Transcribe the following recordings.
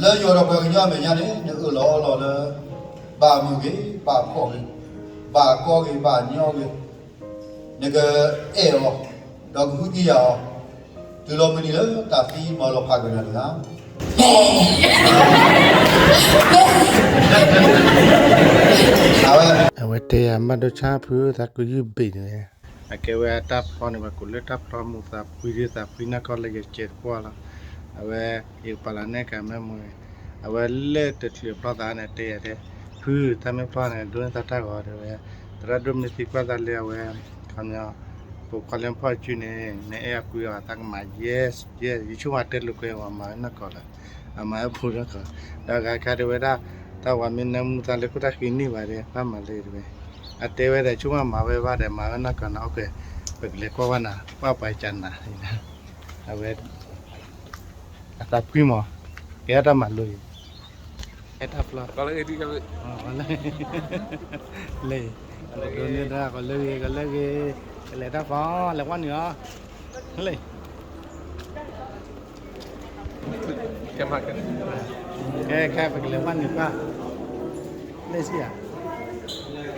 လၢယွၤဒီးပှၤကညီအမဲာ်ညါန့ၣ် နအၢၣ်လီၤအီလီၤလၢ ဘၣ်မုာ်ဂ့ၤ ဘၣ်ဖှီၣ်ဂ့ၤ, ဘၣ်ကီဂ့ၤ ဘၣ်ညီဂ့ၤ, နကအဲၣ်အီၤ ဒီးကဟုကယာ်အီၤ တုၤလီၤမုၢ်နံၤလၢတၢ်သံမၤလီၤဖးကွံာ်နၤတဂၤ. အဝဲ အဝဲတဲယၤ ဘၣ်ဒိဆါဖုသးကယုၢ်ဘ့ၣ်န့ၣ်, အကဲဝဲအတၢ်ဖျီန့ၣ် ပှၤကိးလၢတၢ်ဖျီမူးသးဖှံဒုးသးဖှံနီၢ်ကီၢ်လၢယကဲတကွီၢ်လီၤ. အဝဲ ယကပာ်လီၤနဲၣ်ကၤမ့ၢ်မူး, အဝဲလၢတချုးဖျီသးန့ၣ် တဲယၤတဲ, ဖု တၢ်မ့ၢ်ဖျီန့ၣ် ဒိးန့ၢ်သးတၢ်ဂီၤတဲဝဲ, သရၣ်ဒိၣ်မ့ၢ်သံကွၢ်သးလၢအဝဲ ခီပညီ ပိာ်ခွါလၢဖျီစုန့ၣ် နအဲၣ်အီၤကွံအီၤ သးကမၤ yes yes ယဆိကမိၣ်တဲလိာ်ကွဲဝဲမၤဝဲနီၢ်ကီၢ်လီၤ, အမၤဝဲဖိနီၢ်ကီၢ်, ဒီးဂၤခါတဲဝဲဒၣ် တၢ်ဝၤမ့ၢ်နၢမူသးလၢခိၣ်တၢ်ဃံန့ၢ်ဘၣ်ဒီး ဘၣ်မၤလၢတဲဝဲ, အတဲဝဲဒီး ဆိကမိၣ်မၤဝဲဘၣ်ဒီး မၤဝဲနီၢ်ကီၢ်န့ၣ် အိၣ်ကဲ, ပကလဲၤကွၢ်ဘၣ်နၤ ဘၣ်ပှၤကနၤ, အဝဲ အသးဖှံမး, ကဲထီၣ်တၢ်မၤလိအံၤ, ဟဲတၢ်ဖျီ, လၢ, ဒိးန့ၢ်တၢ်ကီးလၢဂ့ၤ ကီးလၢဂ့ၤ, ကလဲၤတၢ်ဖျီ လဲၤကွၢ်နုာ်အီၤ, လၢ, ကဲ ခဲ ပကလဲၤကွၢ်နုာ်ပၢ်, လၢစံၣ်ဧါ, လၢ ပှၤကဖျီ,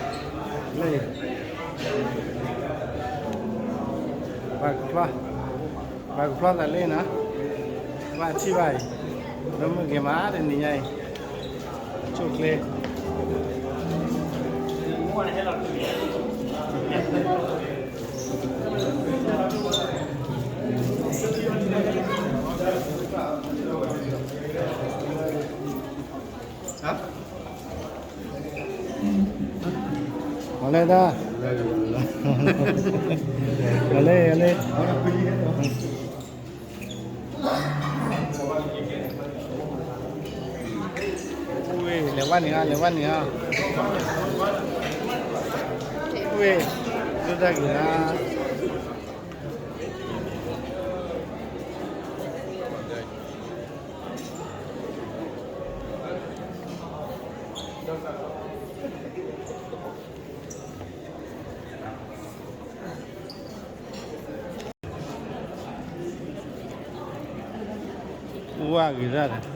ပှၤကဖျီသးလၢနၤ, ဘၣ်ထံၣ်ဘၣ်အံၤ, ဒီးမုၢ်ဂ့ၤမးတနံၤညါအံၤ, ဆိၣ်ချ့ အီၤလဲၣ်တၢ်, အီၤလဲၣ် အီၤလဲၣ်, ဝ့ၢ် လဲၤဝဲန့ၣ်ဧါ လဲၤဝဲန့ၣ်ဧါ, ဝ့ၢ် ဒိၣ်တၢ်ဂ့ၤဧါ. ဝါဂ့ၤဒၣ်ဒ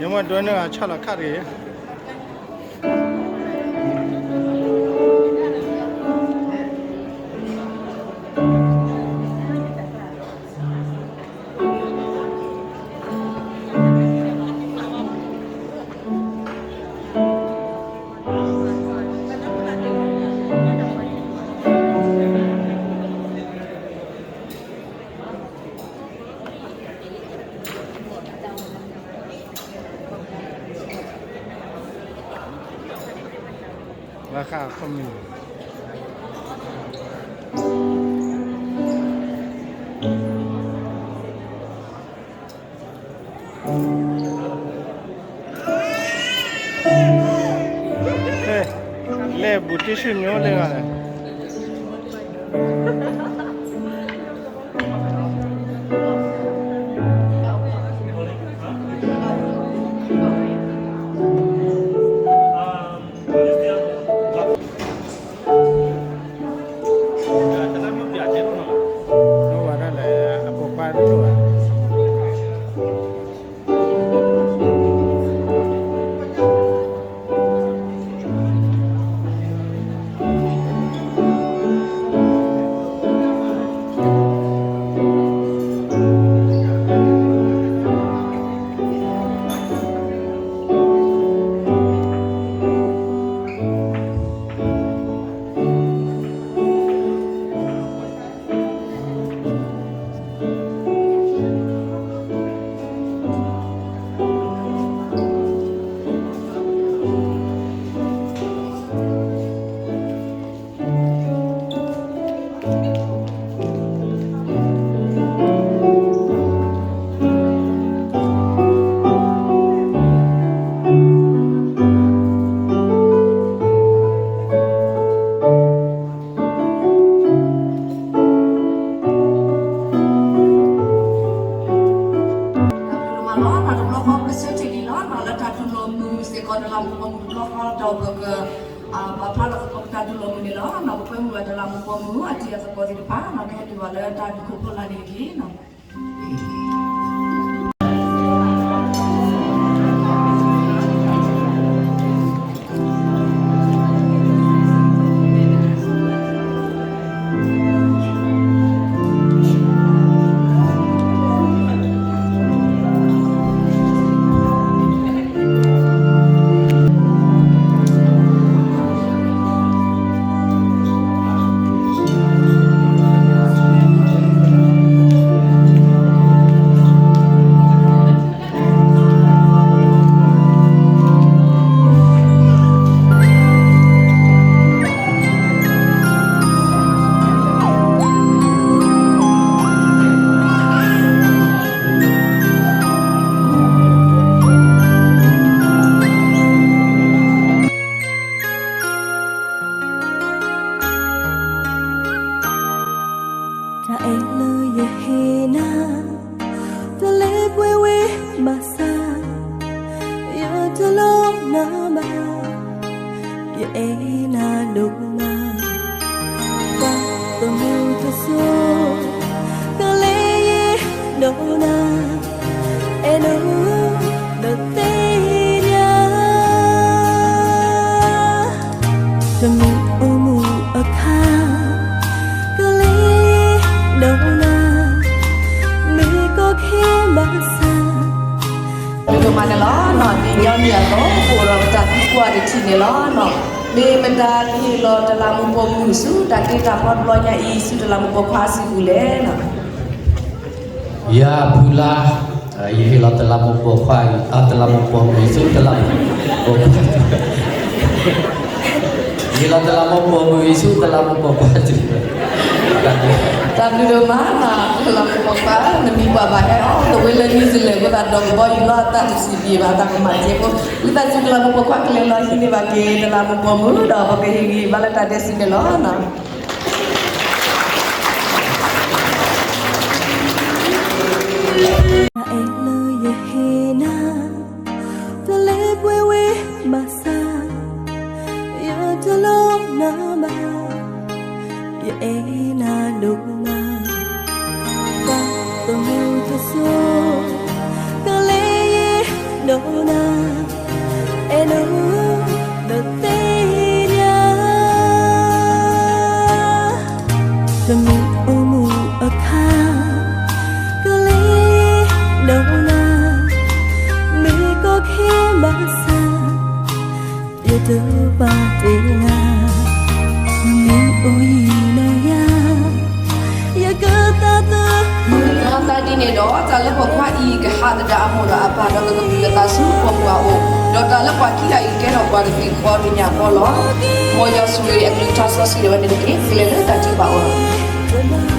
ီး ယမ့ၢ်ဒိးန့ၢ်အဆၣ်လီၤခၣ်တဂ့ၤ. ဘၣ်ဃးခိၣ်မံၤ လဲၣ်ဘူးတံၢ်ဆူၣ်ညိလၢဂၤလဲၣ်. တလးမူးပိာ်မုၣ်တဘျီဃီ ဒီးပက ပာ်ဖျါထီၣ်သကိးပတၢ်ဒုးလီၢ်မုၢ်န့ၣ်လီၤ. ပကွဲမုာ်ဘၣ်တလးမူးပိာ်မုၣ်အတံၤအသကိးသ့ၣ်တဖၣ် ကဟဲတုၤဘၣ်လၢတၢ်ဒုးခိၣ်ဖီလာ်န့ၣ်တက့ၢ်. တၢ်အဲၣ်လၢယဟ့ၣ်နၤ တလဲၤပှဲၤဝဲဘၣ်ဆၣ် ယတလီၤနၤဘၣ်, ယအဲၣ်နၤဒိၣ်မး, ပှၤသမူတစိၤ ကလဲၤယ့ၢ်ဒီးနၤ အဲၣ်နၤဒီးသ့ၣ်ညါ တမ့ၢ်အိၣ်မူအခါ ကလဲၤဒီးနၤ မ့ၢ်ကီခဲဘၣ်ဆၣ် ဒိၣ်မးန့ၣ်လီၤ. တညီနုၢ်အသိး ပအိၣ်ဒီးပတၢ်သံကွၢ်တထံၣ်န့ၣ်လီၤ. မ့ၢ်မတၤဟ့ၣ်လီၤတလးမူးပိာ်မုၣ်ဆူတၢ်တ့တၢ်ဖျီတဘျီညါအံၤ ဆူတလးမူးပိာ်ခွါစုပူၤလဲၣ်. ယၤဖုလါ, ယဟ့ၣ်လီၤတလးမူးပိာ်ခွါ, တလးမူးပိာ်မုၣ်ဆူတလးမူး ပိာ်ခွါ ယဟ့ၣ်လီၤတလးမူးပိာ်မုၣ်အံၤဆူတလးမူးပိာ်ခွါစုပူၤ. တၢ်ဘျုးဒိၣ်မး တလးမူးပိာ်ခွါ နမံၤပှၢ်ဘၣ်ဟဲအီၤ တဝ့လၢ New Zealand ဝဲသးဒီးကဘီယူၤလီၤ အတၢ်တစံးဘၣ် တၢ်ကမၣ်ကဲဖိ ဝံသးစူၤတလးမူးပိာ်ခွါ ကလဲၤလီၤဟံးန့ၢ်ဘၣ်က့ၤ တလးမူးပိာ်မုၣ်ဒီး ပကဟ့ၣ်ဂံၢ်ဘါလၢတၢ်ဒဲးစံးန့ၣ်လီၤ. တၢ်အဲၣ်လၢယဟ့ၣ်နၤ တလဲၤပှဲၤဝဲဘၣ်ဆၣ် ယတလီၤနၤဘၣ်, ယအဲၣ်နၤဒိၣ်မး, ပှၤသမူတစိၤ ကလဲၤယ့ၢ်ဒီးနၤ အဲၣ်နၤဒီးသ့ၣ်ညါ တမ့ၢ်အိၣ်မူအခါ ကလဲၤဒီးနၤ မ့ၢ်ကီခဲဘၣ်ဆၣ် ယတပာ်တ့ၢ်နၤ မ့ၢ်အိၣ်ယံၤနီၢ်ယၤ ယကသးသၢ သးဒ်န့ၣ်ဒီး တၢ်လၢပိာ်ခွါအံၤကဟးသဒၣ်အမိၢ်ဒီးအပၢ်ဒီးကကပုာ်လၢသးဆူပိာ်မုၣ်အအိၣ်, ဒီးတၢ်လၢပှၤခံဂၤအံၤကဲထီၣ်ပှၤတက့ၢ်ဃီတညၣ်ဃီလီၤ. မ်ယွၤဆိၣ်ဂ့ၤအကလုၢ်ကထါစီဆှံဒီးဝဲန့ၣ်တက့ၢ် ကလဲၤလၢတၢ်ထုကဖၣ်အီၤ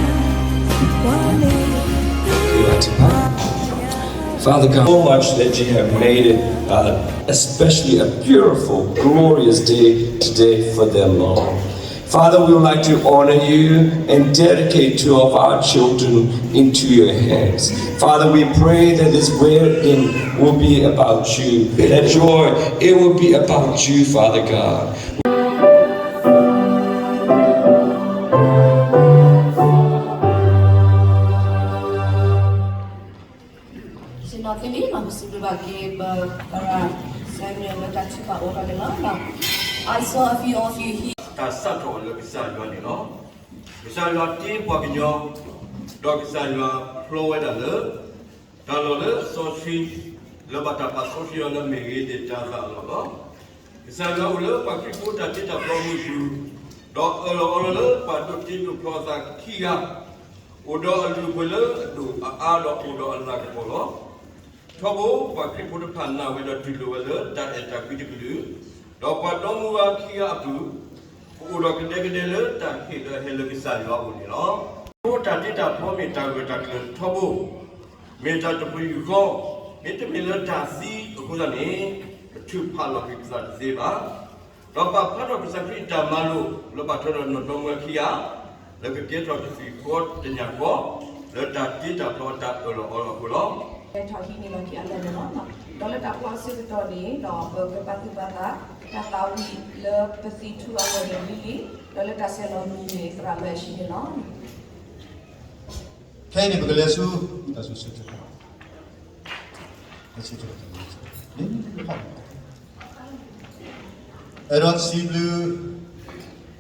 Father God, so much that you have made it, uh, especially a beautiful, glorious day today for them, Lord. Father, we would like to honor you and dedicate two of our children into your hands. Father, we pray that this wedding will be about you, that joy, it will be about you, Father God. စ့ၢ်နီၤသ့လံနီၤ ပစံးဘျုးဘၣ်က့ၤ ပသရၣ် Samuel လၢတၢ်ထုကဖၣ်အိၣ်ထီၣ်န့ၣ်လီၤ. I saw a few of you here. တၢ်စးထီၣ်လၢကစၢ်ယွၤန့ၣ်လီၤ. ကစၢ်ယွၤတ့ပှၤကညီ, ဒီးကစၢ်ယွၤဖျီဝဲဒၣ်လၢ တၢ်လီၢ်လၢအစီဆှံ, လၢဘၣ်တၢ်ပာ်စီဆှံအီၤလၢမ့ၢ်ဂ့ၤဒ်တၢ်သးအလီၢ်လီၤ. ကစၢ်ယွၤအိၣ်လၢပှၤခရံာ်ဖိတၢ်တ့တၢ်ဖျီမုၢ်ပူၤ, ဒီးအၢၣ်လီၤအီလီၤလၢပှၤဒိးတ့ဒိးဖျီအသးခံဂၤ, အိၣ်ဒီးအလုၢ်အပှ့ၤလၢအဒိၣ်အအါဒီးအိၣ်ဒီးအလၤကပီၤလီၤ. ထီဘိပှၤခရံာ်ဖိတဖၣ်နာ်ဝဲဒီးတူၢ်လိာ်ဝဲလၢတၢ်အဲၣ်တၢ်ကွံတကလုာ်, ဒီးပှၤဒီမါဝၤခံဂၤအပူၤ, ကအိၣ်ဒီးကဒဲကဒဲလၢတၢ်ဟ့ၣ်လၢအဟဲလၢကစၢ်ယွၤအအိၣ်န့ၣ်လီၤ. ဖိတၢ်တ့တၢ်ဖျီမ့ၢ်တၢ်ဂၢၢ်တၢ်ကျၢၤထီဘိ, မ့ၢ်တၢ်တပျုာ်ဃီ, မ့တမ့ၢ်လၢတၢ်သံအဃိသတးန့ၣ်, ပထုးဖးလီၤက့ၤပသးတသ့ဘၣ်. ဒီးပာ်ဖျါထီၣ်ကစၢ်ခရံာ်တၢ်မၤလိာ်လၢဘၣ်ထွဲဒီးနီၢ်ဒီမါဝၤခံဂၤ, လၢကကဲထီၣ်တသွံၣ်ဃီတညၣ်ဃီ, လၢတၢ်တ့တၢ်ဖျီတၢ်အၢၣ်လီၤအီလီၤအဃိလီၤ. ထီၣ်ဟံးန့ၢ်လီၤက့ၤအလၢၢ်န့ၣ်လီၤ. ဒီးလၢတၢ်ဖျီအဆၢကတီၢ်န့ၣ် ဒီးပကပာ်သူၣ်ပာ်သး တၢ်သးဝံၣ်လၢပသံထူအဂီၢ်န့ၣ်လံလံ, ဒီးလၢတၢ်ဆဲးလီၤမံၤန့ၣ် သရၣ်လၢအဟံးန့ၢ်လီၤ. ခဲအံၤန့ၣ် ပကလဲၤဆူ တၢ်စံးဆၢတၢ် အဲၣ်ဒိးစံးဘျုး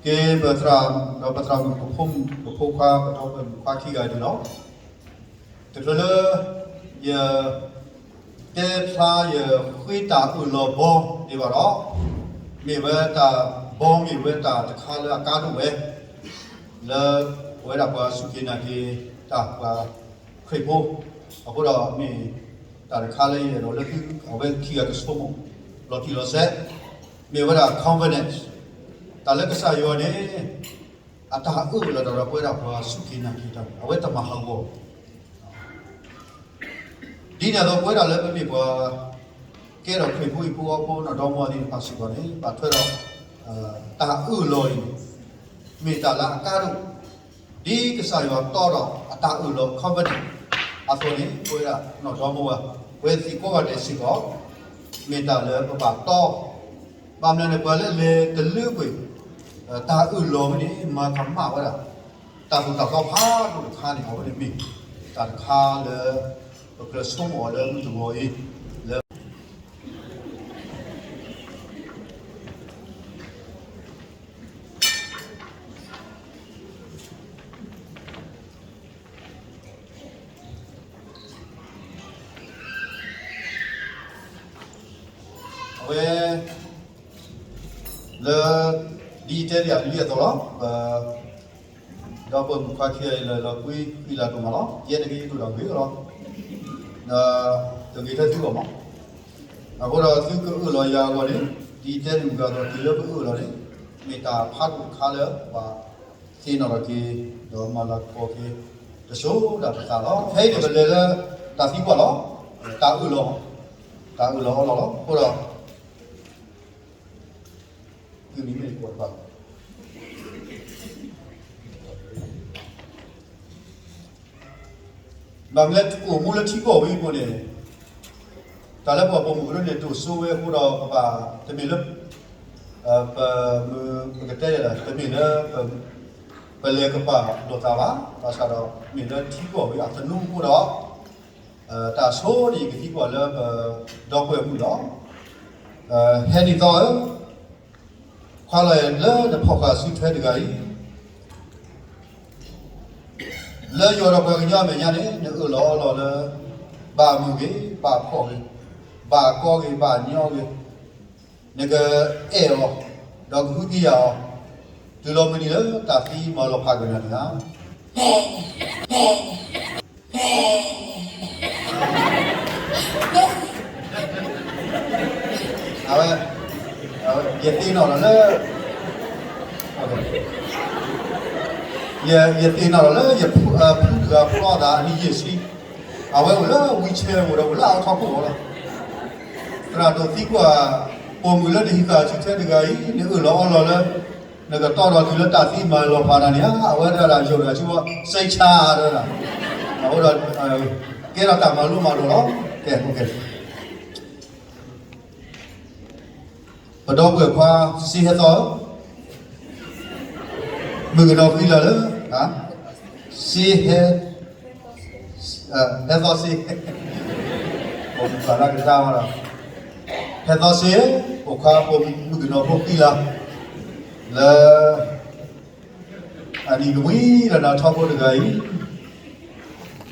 က့ၤပသရၣ် ဒီးပသရၣ်မုၣ် ပဖိမုၣ် ပဖိခွါ ပဒီပုၢ်ဝဲၢ်မုၣ်ခွါခံဂၤဒ်လီၤ. တချုးလၢ ယ တဲဖျါယဃ့တၢ်အၢၣ်လီၤဘီန့ၣ်ဘၣ်ဒီး, မ့ၢ်ဝဲတၢ်ဘီ မ့ၢ်ဝဲတၢ်တခါလၢအကါဒိၣ်ဝဲ လၢပဝဲဒၣ်ပှၤစူၢ်က့ၤနာ်က့ၤတၢ်ပှၤခရံာ်ဖိ, အဃိဒီးမ့ၢ်တၢ်တခါလၢယအဲၣ်ဒိးလၢသု အဝဲခံဂၤကဆိကမိၣ် လီၤတံၢ်လီၤဆဲး, မ့ၢ်ဝဲဒၣ် covenant တၢ်လၢကစၢ်ယွၤန့ၣ် အတၢ်အၢၣ်လီၤတၢ်ဒီးပဝဲဒၣ်ပှၤစူၢ်က့ၤနာ်က့ၤတၢ် အဝဲတမၤဟးဂီၤ ဒ်န့ၣ်အသိး ပဝဲဒၣ်လၢပမ့ၢ်ပှၤ ကဲထီၣ်ခရံာ်ဖိဟံၣ်ဖိဃီဖိ နီၢ်ဒီမါဝၤသ့ၣ်တဖၣ်စ့ၢ်ကီးန့ၣ် ဘၣ်ထွဲဒီး တၢ်အၢၣ်လီၤအံၤ မ့ၢ်တၢ်လၢအကါဒိၣ်, ဒ်ကစၢ်ယွၤတီဒီးအတၢ်အၢၣ်လီၤ covenant အသိးန့ၣ် ပဝဲဒၣ်နီၢ်ဒီမါဝၤ ပဝဲသ့ၣ်ကိးဂၤဒဲးစ့ၢ်ကီး မ့ၢ်တၢ်လၢပဘၣ်တီ ဘၣ်မနုၤန့ၣ် ပှၤလၢလဲၤတလၢကွံာ် တၢ်အၢၣ်လီၤဝဲန့ၣ် မၤကမၣ်ဝဲဒၣ် တၢ်သိၣ်တၢ်သီဖးဒိၣ်တခါန့ၣ် အဝဲန့ၣ်မ့ၢ်တၢ်တခါလၢ ပကြၢးဆိကမိၣ်အီၤလၢမုၢ်တဂီၤအံၤ လၢ အဝဲ လၢ ဒ်ယတဲဒ်အံၤအသိးလီၤ. ပ ဒီပုၢ်ဝဲၢ်မုၣ်ခွါခံဂၤအံၤ လၢလီၤကွံဃံလၤဒိၣ်မးလီၤ. ယဲန့ၣ်က့ၤယဒိၣ်ဒီးဂ့ၤလီၤ. တဂ့ၤထဲသုဘၣ်မး. အဃိဒီးသုကအၢၣ်လီၤယၤအဂီၢ်န့ၣ် ဒ်ယတဲန့ၣ်မုၢ်ဂၤအသိး တုၤလၢပအၢၣ်လီၤန့ၣ် မ့ၢ်တၢ်ဖးဒိၣ်တခါလၢ ပှၤသ့ၣ်နီၣ်ထီၣ်က့ၤ ဒီးမၤလၤကပီၤက့ၤ တစိၤဒၣ်ပသးလီၤ. ခဲအံၤန့ၣ် ပလဲၤလၢတၢ်သံကွၢ်လီၤ. တၢ်အၢၣ်လီၤ, တၢ်အၢၣ်လီၤအီလီၤလီၤ. အဃိဒီး သုမံၤမ့ၢ်တကွၢ်တဘၣ် ဘၣ်မနုၤလဲၣ် အိၣ်မူလၢထံကီၢ်ဝဲအံၤအဃိန့ၣ် တၢ်လၢပှၤပိာ်မုၣ်ကရၢန့ၣ် တိၢ်ဆိဝဲအဃိဒီး ပဘၣ်တမ့ၢ်လၢ ပမုၢ် ပကတဲလဲၣ် တမ့ၢ်လၢ ပလဲၤကပာ်လိာ်သးဘၣ်. ဘၣ်ဆၣ်ဒီး မ့ၢ်လၢထံကီၢ်ဝဲအသနူအဃိဒီး တၢ်ဆိန့ၣ် ယကသံကွၢ်လၢပဒီပုၢ်ဝဲၢ်မုၣ်လီၤ. ဟဲနံၣ်သီဧၢ, ခွါလီၤအဲၣ်လၢနဖီၣ်ဃာ်စုထွဲတဂၤအံၤ လၢယွၤဒီးပှၤကညီအမဲာ်ညါန့ၣ် နအၢၣ်လီၤအီလီၤလၢ ဘၣ်မုာ်ဂ့ၤ ဘၣ်ဖှီၣ်ဂ့ၤ, ဘၣ်ကီဂ့ၤ ဘၣ်ညီဂ့ၤ, နကအဲၣ်အီၤ ဒီးကဟုကယာ်အီၤ တုၤလီၤမုၢ်နံၤလၢတၢ်သံမၤလီၤဖးက့ၤနၤန့ၣ်ဧါ. အဝဲ ယသ့ၣ်နီၣ်လီၤလၢ ယသ့ၣ်နီၣ်လီၤလၢ ယဖုတဂၤဖျီသးအနံၣ်ယဲၢ်ဆံ, အဝဲအိၣ်လၢ wheelchair အိၣ်ဒီးအိၣ်လၢအထီခိၣ်လီၤ. သရၣ်ဒိၣ်သံကွၢ် ပိာ်မုၣ်လၢနဟံးဃာ်စုထွဲတဂၤအံၤ နအၢၣ်လီၤအီလီၤလၢ နကတီဒီးတုၤလၢတၢ်သံမၤလီၤဖးနၤန့ၣ်ဧါ. အဝဲဒၣ်ဒၣ်ယိၣ်ဒၣ်ဆူဝဲ စံးဆါဒၣ်, အဃိဒီး ကဲထီၣ်တၢ်မၤလိမၤဒိးလီၤ. ကဲ ပဒီပုၢ်ဝဲၢ်ခွါ စ့ဟဲသီဧၢ, မုၣ်ကနီၤဃံလၤလၢ စ့ဟဲ ဟဲသီစ့, ပမုၣ်ပာ်လၢကစၢ်ဝဲဒီး ဟဲသီစ့, ပိာ်ခွါပိာ်မုၣ်ကနီၤဖိဃံလၤ လၢ အနံၣ်ကမှံလၢနထီခိၣ်တဂၤအံၤ,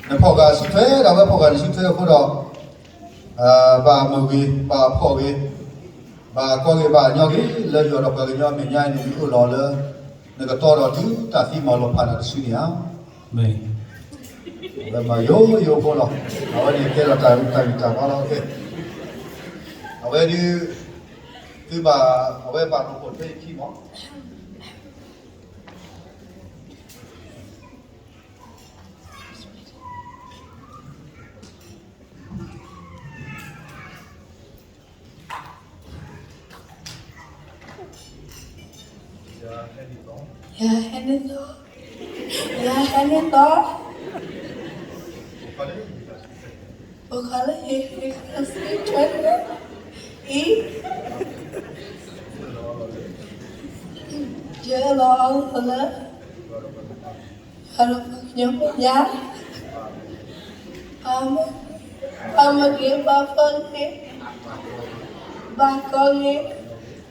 နဖီၣ်ဃာ်စုထွဲဒီး အဝဲဖီၣ်ဃာ်နစုထွဲအဃိဒီး ဘၣ်မုာ်ဂ့ၤ ဘၣ်ဖှီၣ်ဂ့ၤ ဘၣ်ကီဂ့ၤ ဘၣ်ညီဂ့ၤ လၢယွၤဒီးပှၤကညီအမဲာ်ညါအံၤန့ၣ် နအၢၣ်လီၤလၢ နကတီဒီးတုၤတၢ်သံမၤလီၤဖးနၤတစုန့ၣ်ဧါ. မ့ၢ်ယိယိဖိလီၤ. အဝဲန့ၣ်ကဲထီၣ်တၢ်ဂံၢ်တၢ်ဘါလီၤ. အဝဲဒုး သုဘၣ် အဝဲဘၣ်နီၢ်ခိၣ်ထွဲအခံမး. ယဟဲနံၣ်သီ, ယဟဲနံၣ်သီ, ပခီလၢဟ့ၣ်ဟ့ၣ်ခါဆံထွဲလၢအံၤ, ယအၢၣ်လီၤအီလီၤလၢ ယွၤဒီးပှၤကညီဖိညါ, ပှၤမ့ၢ်ဂ့ၤ, ပှၤမ့ၢ်ဂ့ၤ, ပှၤဖီဂ့ၤ, ပှၤကီဂ့ၤ,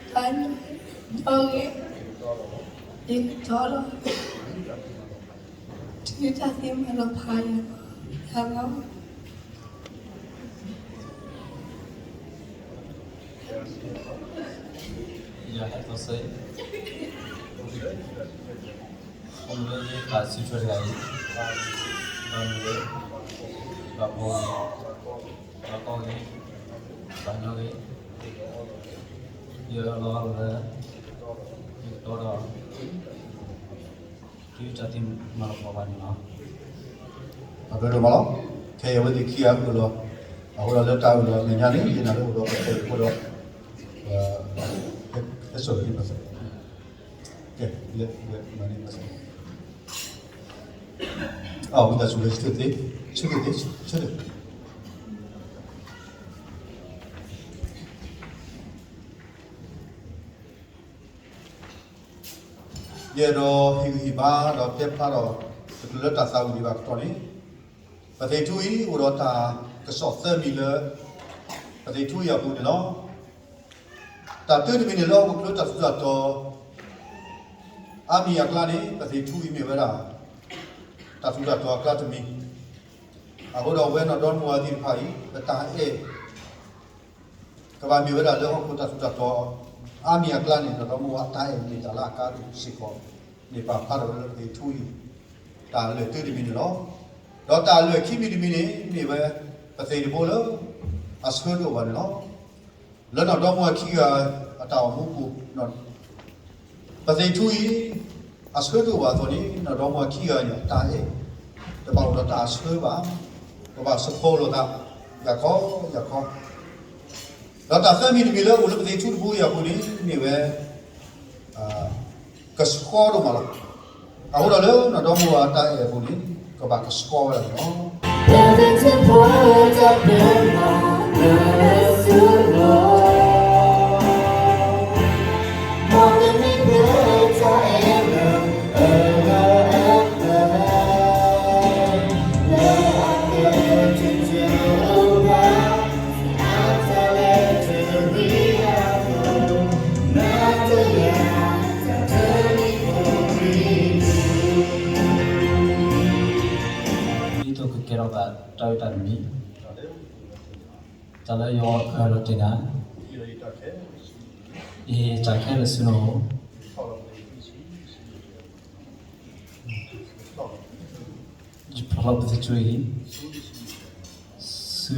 ပှၤညီဂ့ၤ, ယကတီဒီး တုၤတၢ်သ့မၤလီၤဖးယၤလီၤ. ယၤဟဲသီစဲ, အိၣ်မူလၢယသးစုထွဲတဂၤအံၤ, ဘၣ်မ့ၢ်ဂ့ၤ, ဘၣ်ဖီဂ့ၤ, ဘၣ်ကီဂ့ၤ, ဘၣ်ညီဂ့ၤ, ယအၢၣ်လီၤအီလီၤလၢ ယကတီဒီး တုၤတၢ်သ့မၤလီၤဖးယၤန့ၣ်လီၤ. အဘျုးဒိၣ်မးလီၤ. ခဲအံၤအဝဲသ့ၣ်ခံဂၤအၢၣ်လီၤ, အဃိဒီးလၢတၢ်အၢၣ်လီၤအမဲာ်ညါန့ၣ် ယနာ်လၢအိၣ်ဒီးပတဲအဃိဒီး ဟဲစိာ်န့ၢ်ပသး, ကဲ, လၢမၤန့ၢ်ပသး, အဝံသးစူၤလၢဆၢထၢၣ်သ့, ဆၢထၢၣ်သ့, ဆၢထၢၣ် ယအဲၣ်ဒိးဟ့ၣ်ဂံၢ်ဟ့ၣ်ဘါဒီးတဲဖျါဒီး တချုးလၢတၢ်သးဝံၣ်ဒံးဘၣ်အကတီၢ်န့ၣ်, ပသ့ၣ်ထူအံၤ အိၣ်ဒီးတၢ်ကစီၣ်သၢမံၤလၢ ပသ့ၣ်ထူအံၤအပူၤန့ၣ်လီၤ. တၢ်တၢတမံၤန့ၣ်လၢဟီၣ်ခိၣ်ချၢတၢ်ထူးတၢ်တီၤ အါမံၤအကျါန့ၣ် ပသ့ၣ်ထူအံၤမ့ၢ်ဝဲဒၣ် တၢ်ထူးတၢ်တီၤအကျါတမံၤ, အဃိဒီးအဝဲနီၢ်ဒီမါဝၤသ့ၣ်တဖၣ်အံၤ ပတၢ်အဲၣ် ကဘၣ်မ့ၢ်ဝဲဒၣ်လၢဟီၣ်ခိၣ်တၢ်ထူးတၢ်တီၤ အါမံၤအကျါန့ၣ် နီၢ်ဒီမါဝၤအတၢ်အဲၣ်မ့ၢ်တၢ်လၢအကါဒိၣ်စ့ၢ်ကီးန့ၣ် ပာ်ဖျါထီၣ်ဝဲလၢပသ့ၣ်ထူအံၤ တၢ်လၢာ်တၢတမံၤန့ၣ်လီၤ. ဒီးတၢ်လၢာ်ခံမံၤတမံၤန့ၣ် မ့ၢ်ဝဲ ပသ့ၣ်တဘိလၢ အဆၢတအိၣ်ဘၣ်န့ၣ်လီၤ. လၢနီၢ်ဒီမါဝၤခံဂၤအတၢ်အိၣ်မူပူၤ ပသ့ၣ်ထူအံၤ အဆၢတအိၣ်ဘၣ်အသိးန့ၣ် နီၢ်ဒီမါဝၤခံဂၤန့ၣ် အတၢ်အဲၣ် တဘၣ်အိၣ်ဒီးတၢ်အဆၢဘၣ်, ကဘၣ်စဖီလိာ်သး ယၤခီ ယၤခီ. ဒီးတၢ်သၢမံၤတမံၤလၢအိၣ်လၢပသ့ၣ်ထူတဘိအံၤအပူၤန့ၣ် မ့ၢ်ဝဲ ကဆှီဒိၣ်မးလီၤ. အဃိဒီးလၢနီၢ်ဒီမါဝၤအတၢ်အဲၣ်အပူၤန့ၣ် ကဘၣ်ကဆှီဝဲဒၣ်န့ၣ်လီၤ. ဒ်သိးကကဲထီၣ်သး တၢ်ဝံတၢ်တမံၤ, တၢ်လၢယွၤအၢၣ်လီၤတ့ၢ်နၤ, ယတၢ်ခဲလၢာ်ဆူနအိၣ်, ယဖျီလီၤပသ့ၣ်ထူအံၤ ဆူ,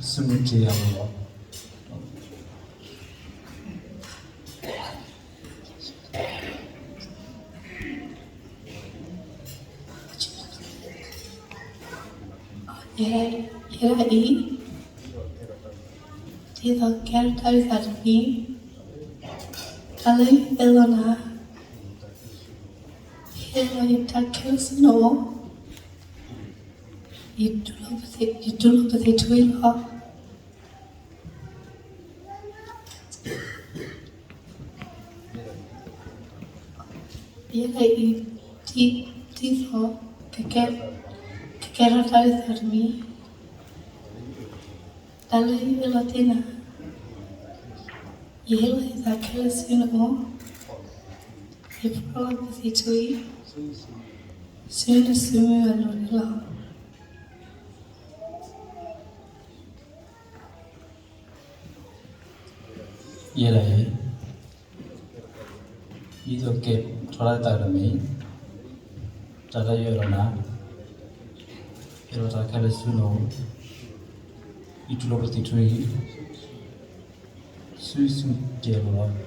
ဆူမုၢ်တ့ၢ်အလီၢ်လီၤ. ယဲဒၣ်အံၤ, ဒ်သိးကကဲထီၣ်တၢ်ဝံသးတမံၤ, တၢ်လၢယအၢၣ်လီၤနၤ, ယဟ့ၣ်လီၤယတၢ်ခဲလၢာ်ဆူနအိၣ်, ယတူၢ်လိာ်ပသ့ၣ်ထူအံၤလီၤ. ယဲဒၣ်အံၤ, ဒ်သိး ကကဲ, ကကဲထီၣ်တၢ်ဝံသးတမံၤ, တၢ်လၢယအၢၣ်လီၤတ့ၢ်နၤ, ယဟ့ၣ်လီၤယသးခဲလၢာ်ဆူနအိၣ်, ယဖျီလီၤပသ့ၣ်ထူအံၤ ဆူနစုမုၢ်အလီၢ်န့ၣ်လီၤ. ယဲဒၣ်အံၤ, ဒ်သိးကကဲထီၣ်တၢ်ဝံသးတမံၤ, တၢ်လၢယအၢၣ်လီၤနၤ, ယဟ့ၣ်လီၤတၢ်ခဲလၢာ်ဆူနအိၣ်, ယတူၢ်လိာ်ပသ့ၣ်ထူအံၤ ဆူမုၢ်တ့ၢ်အလီၢ်လီၤ.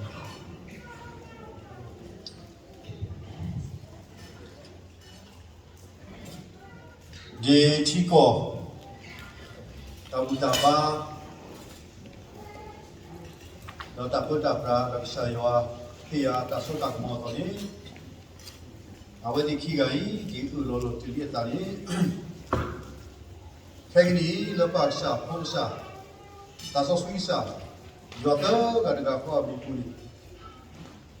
ဒ်ထံကီၢ် တၢ်ဘူၣ်တၢ်ဘါ ဒီးတၢ်ပၢတၢ်ပြး ဒီးကစၢ်ယွၤဟ့ၣ်ယၤတၢ်စိတၢ်ကမီၤအသိးန့ၣ်, အဝဲသ့ၣ်ခံဂၤအံၤ ဒ်အၢၣ်လီၤလီၤတုၤလံအသးန့ၣ် ခဲကနံၣ်အံၤ လၢပၢ်ကစၢ်, ဖိကစၢ်, သးစီဆှံကစၢ်, ယွၤသၢဂၤတဂၤဃီအမံၤပူၤန့ၣ်,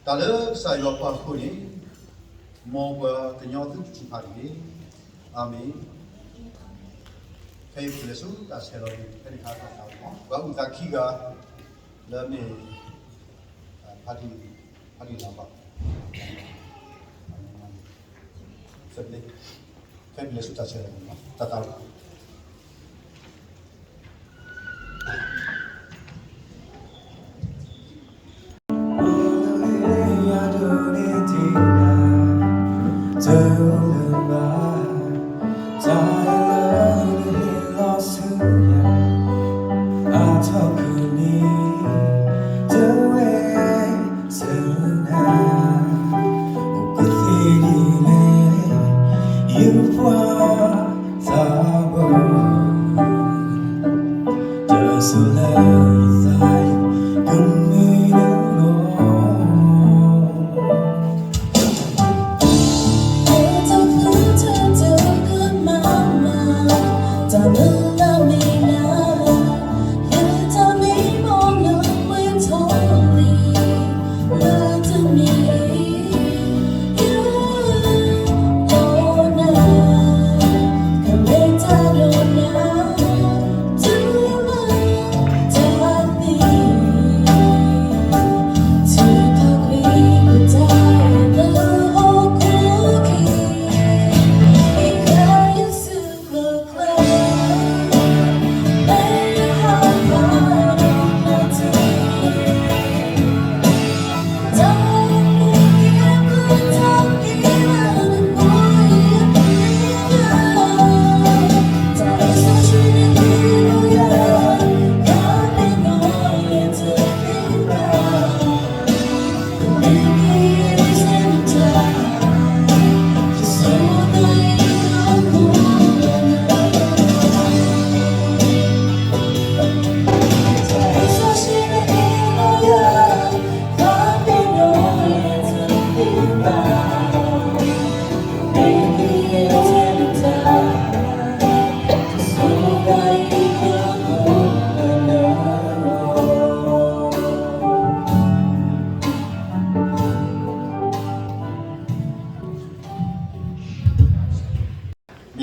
တၢ်လၢကစၢ်ယွၤပှၤအဃိန့ၣ်, မ်ပှၤကညီသုတထံၣ်ဖးတဂ့ၤ. အၤမ့ၣ်. ခဲအံၤပကလဲၤဆူတၢ်ဆဲးလီၤန့ၣ် ဖဲန့ၣ်အခါ ပှၤအုၣ်သးခံဂၤ လၢမ့ၢ် ဖါတံၢ်, ဖါတံၢ်လၤဘၣ်, ဖဲပလဲၤဆူတၢ်ဆဲးလီၤန့ၣ် တၢ်သး မ့ၢ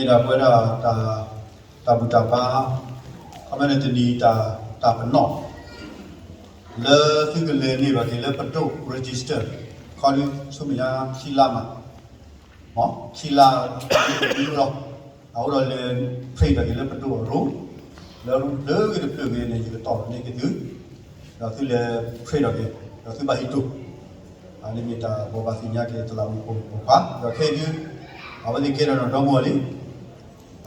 ်ဒၣ်ပဝဲဒၣ်တၢ်, တၢ်ဘူၣ်တၢ်ဘါ, ခီမ့ၢ်န့ၣ်တနံၤတၢ်, တၢ်ပနီၣ်, လၢသုကလဲၤန့ၢ်ဘၣ်က့ၤလၢပဒိၣ် register ခီဒုဆူမဲာ်ညါခံလါမး, ခံလါ, လီၤ, အအိၣ်ဒီးလဲၤ print ဒီးက့ၤလၢပဒိၣ်အရိ, လၢတဖျၢၣ်ဂ့ၤတဖျၢၣ်ဂ့ၤန့ၣ် ယကတီၢ်န့ၢ်က့ၤသု, ဒီးသုလဲၤ print ဒီးက့ၤ, ဒီးသုဘၣ်ဟံးတိၢ် အန့ၣ်မ့ၢ်တၢ်ဘိးဘၣ်သ့ၣ်ညါက့ၤတလးဝံၤပိာ်ခွါ, ဒီးခဲအံၤဒု, အဝဲသ့ၣ်ကဲထီၣ်ဒီးဒီမါလံ,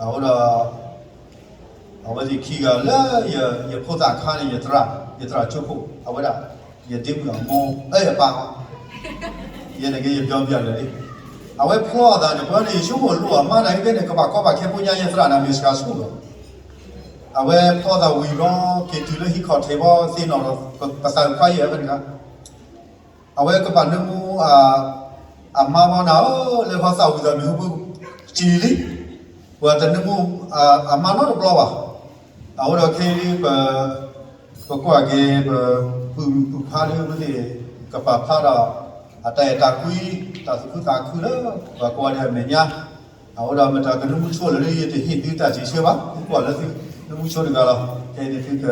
အဃိဒီး, အဝဲသ့ၣ်ခံဂၤလၢယဖိသၣ်ခါန့ၣ် ယသရၣ်, ယသရၣ်ကၠိခိၣ်, အဝဲဒၣ်, ယဒ့မုၣ်အမိၢ်, အဲ အပၢ်, ယဲန့ၣ်က့ယပျီပျီလၢာ်လံ, အဝဲဖျီအသးန့ၣ် ပှၤန့ၣ် ယဆိကမိၣ်လိၣ်အမါတၢ်ဟဲကဲန့ၣ် ကဘၣ်ကီဘၣ်ခဲဖိညါ ယသရၣ်န့ၣ်မ့ၢ်စှၤဆူၣ်လီၤ, အဝဲဖျီသးဝံၤဘျီ က့ၤတုၤလၢဟံၣ်ခီၣ်ထံးဘျီ သ့ၣ်နီၣ်ဒီး ပသးဖးယံာ်ဝဲန့ၣ် အဝဲကဘၣ်နၢမူ အမါဘီနၤဧၢ, လၢဟီသးဝံၤသးမံၤဟူဘၣ်စံးလံ, ပှၤတနၢမူ အမါနီတဘျီဘၣ်. အဃိဒီးခဲအံၤ ပကွၢ်က့ၤ ပပုၢ်မုၣ်ပုၢ်ခွါလၢအဝဲသ့ၣ် ကပာ်ဖျါဒီး အတၢ်အဲၣ်တၢ်ကွံ တၢ်သူၣ်ခုသးခုလၢ ပှၤကိးဂၤဒဲးအမဲာ်ညါ, အဃိဒီးမတၤကနၢမူဆိလၢ ယတဟ့ၣ်သုတၢ်စံးဆၢဘၣ်, သုကွၢ်လၢသုနၢမူဆိတဂၤလီၤ. ခဲအံၤန့ၣ်သုက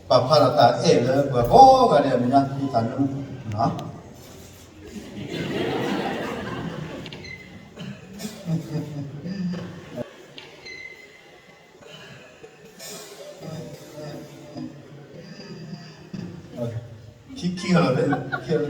ပာ်ဖျါဒီးတၢ်အဲၣ်လၢပှၤကိးဂၤဒဲးအမဲာ်ညါ ဒ်တၢ်နၢမူ ခံ, ခံဂၤလီၤ, ခံဂၤလီၤ. ခဲအ